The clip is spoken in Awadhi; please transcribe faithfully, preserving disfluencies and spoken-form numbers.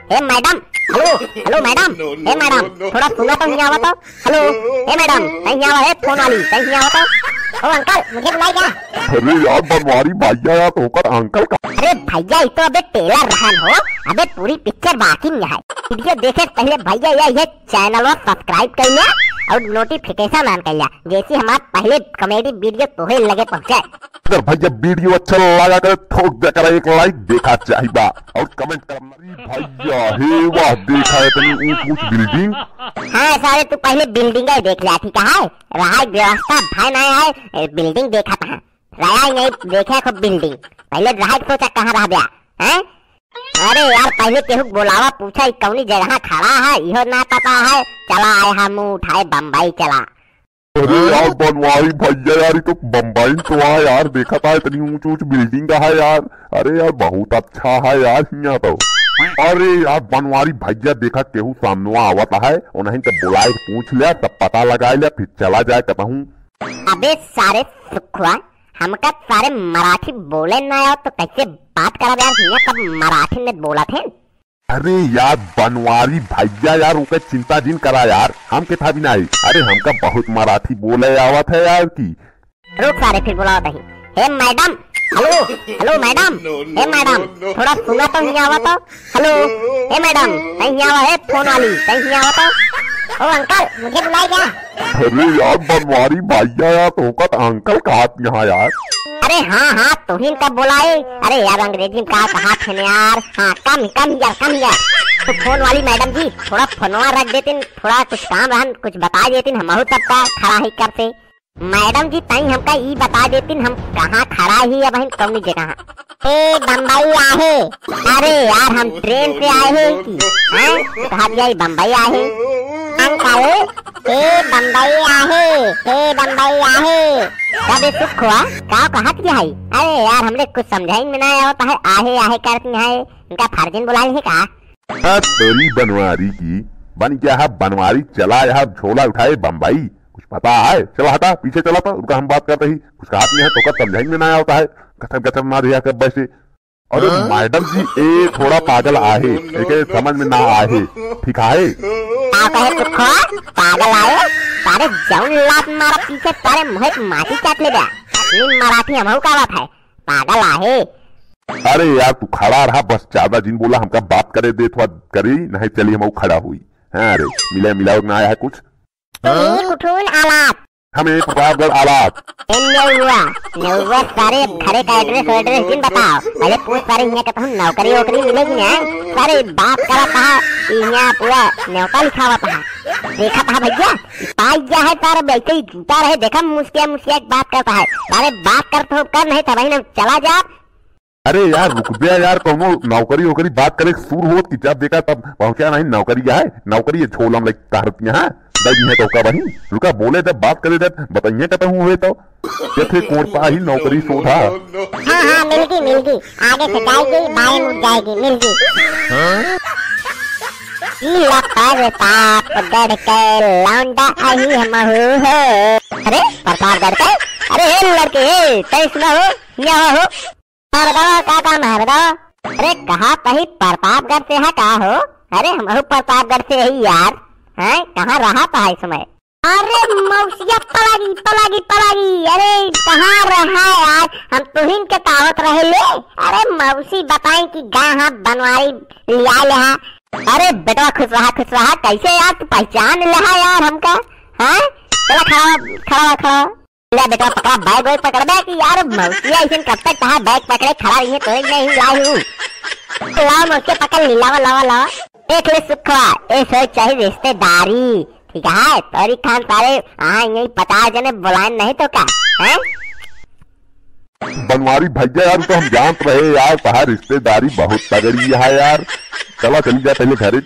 ए मैडम, हेलो, हेलो मैडम, ए मैडम, थोड़ा सुना तो, हियाँ आवा तो। हेलो, ए मैडम, तई हियाँ आवा, ए फोन वाली, तई हियाँ आवा तो। ओ अंकल, मुझे बुलाए क्या? अरे यार बनवारी भैया यार, तोहकर अंकल का? अरे भैया, ई तो अबे ट्रेलर रहन हो, अबे पूरी पिक्चर बाकी में है। वीडियो देखे से पहले भैया ये, ये चैनल subscribe कर ले और notification on कर ले, जैसे हमार पहले comedy वीडियो तोहे लगे पहुँचे। अगर भैया वीडियो अच्छा लगा करे, ठोक दे करे एक like, देखा चाहिबा और comment कर। अरे भैया, हे वाह, देखा है तनी ऊंच ऊंच building। हाँ सारे, तू पहले building ही देख ले, ठीक है? रहा व्यवस्था भाई नहीं है, ए, building देखा था, रहा नहीं देखे खूब building। पहले रहा सोचा कहाँ रह गया, हैं? अरे यार, पहले केहू बोलावा, पूछा ई कौनी जगह खड़ा है, इहो ना पता है। चला आए हम उठाए बम्बई चला। अरे यार बनवारी भैया यार, ई तो बम्बई तो है यार, देखा था इतनी ऊंच ऊंच building है यार। अरे यार बहुत अच्छा है यार हियाँ तो। अरे यार बनवारी भैया देखा केहू सामनवा आवत है, उन्हीं तो बुलाए के पूछ लिया, तब पता लगा लिया, फिर चला जाए कहूँ। अबे सारे सुखवा, हमका सारे मराठी बोले ना आओ तो कैसे बात करब यार, हियाँ सब मराठी में बोलत हैं। अरे यार बनवारी भैया यार, ओके चिंता जिन करा यार, हम के था भी नहीं। अरे हमका बहुत मराठी बोले आवत है यार की। रुक सारे, फिर बुलावत ही। हे मैडम, हेलो, हेलो मैडम, हे मैडम, थोड़ा सुना तो, हियाँ आवा तो। हेलो, हे मैडम, तई हियाँ आवा, हे फोन वाली, तई हियाँ आवा तो। ओ अंकल, मुझे बुलाए क्या? अरे यार बनवारी भैया यार, तोहका तो अंकल कहत यहाँ यार। अरे हाँ हाँ, तुहिन का बोलाए। अरे यार अंग्रेजी में का कहत है यार। हाँ, come, come here, come here। तो फोन वाली मैडम जी, थोड़ा फोनवा रख देतिन, थोड़ा कुछ काम रहन, कुछ बता देतिन, हमहू सबका खड़ा ही करते। मैडम जी, तई हमका ई बता देतिन, हम कहाँ खड़ा ही, अबहिन कौनी जगह? ए बम्बई आहे। अरे यार, हम ट्रेन से आए हैं कि, हैं? तो कहा दिया, ई बम्बई आहे। अंकल, ए बम्बई आहे, ए बम्बई आहे। अबे सुखवा, का कहत के हई? अरे यार, हमरे कुछ समझाइन में ना आवत है, आहे, आहे करती है, इनका फर्जिन बुलाए है का? आ, तेरी बनवारी की, बन गया है बनवारी, चला यहाँ झोला उठाए बम्बई। कुछ पता है? चला हटा, पीछे चला तो, रुका हम बात करते ही। कुछ कहा नहीं है, तोका समझाइन में ना आवत है। गचर गचर ना रिया कर वैसे। अरे हाँ? मैडम जी, ए थोड़ा पागल आहे, एके समझ में ना आहे, ठीक आहे? का कहे सुखवा? पागल आहे? सारे जौन लात मारा पीछे तारे मुँह के माटी चाट ले बा। अपनी मराठी हमहू का बात है, पागल आहे। अरे यार, तू खड़ा रहा, बस ज्यादा जिन बोला, हमका बात करे दे, थोड़ा करी, नहीं चली हमहू खड़ा हुई। हाँ रे, मिला मिलाओ ना आया है कुछ। तुम्ही कुठून आलात? हमें प्रतापगढ़ आलात। ए नेउआ, नेउआ सारे घरे का address वैड्रेस जिन बताओ। पहले पूछ सारे हियाँ कहूँ नौकरी वोकरी मिलेगी ना? सारे बात करत है, हियाँ पूरा न्योता लिखावत है। देखत है भैया, पाई गया है तार वैसे ही जूता रहे, देखा मुस्किया मुस्किया के बात करत है। सारे बात करत हो कर नहीं था भाई ना चला जा। अरे यार, रुक बे यार, कौनो नौकरी वोकरी बात करे के शुरू होत कि जब देखा तब पहुंचा नहीं नौकरी है, नौकरी है छोलम लाइक कहरत यहाँ, दई है तो का बहिन, रुका बोले जब बात करे जब बताइए कहता हूँ हुए तो, जैसे कोण पा ही नौकरी शोधा। हाँ, हाँ, मिल गई, मिल गई, आगे से जाएगी, बाएं मुड़ जाएगी, मिल गई। ई ला प्रतापगढ़ के लौंडा अही हमहू हो। अरे, प्रतापगढ़ के? अरे, ए लड़के, ए, तै सुना हो, यहाँ हो। हाँ, बताओ, का काम है, बताओ। अरे, कहा तही प्रतापगढ़ से है का हो? अरे, हमहू प्रतापगढ़ से ही यार। हैं, कहाँ रहा था इस समय? अरे, मौसिया पलागी, पलागी, पलागी। अरे, कहाँ रहा यार? हम तुहिन के तावत रहे ले। अरे, मौसी बताई कि गा हाँ बनवारी लिया ले हा। अरे, बेटवा खुश रहा, खुश रहा। कैसे यार, तू पहचान ले हा यार हमका? हैं? चला, खड़ा, खड़ा, खड़ा। ले बेटा, पकड़ा, बैग वैग पकड़ बे कि यार, मौसिया ऐसे कब तक कहाँ बैग पकड़े खड़ा रही है, तोरे नहीं लाई हूँ। लाओ मौसिया, पकड़ ली, लावा, लावा, लावा। देख ले सुखवा, ए सोच चाही रिश्तेदारी, ठीक है? तोरी खान सारे, हाँ, यही पचास जने बुलाए नहीं तो का, हैं? बनवारी भैया यार, तो हम जानत रहे यार, तहार रिश्तेदारी बहुत तगड़ी है यार। चला, चली जा पहले घरे।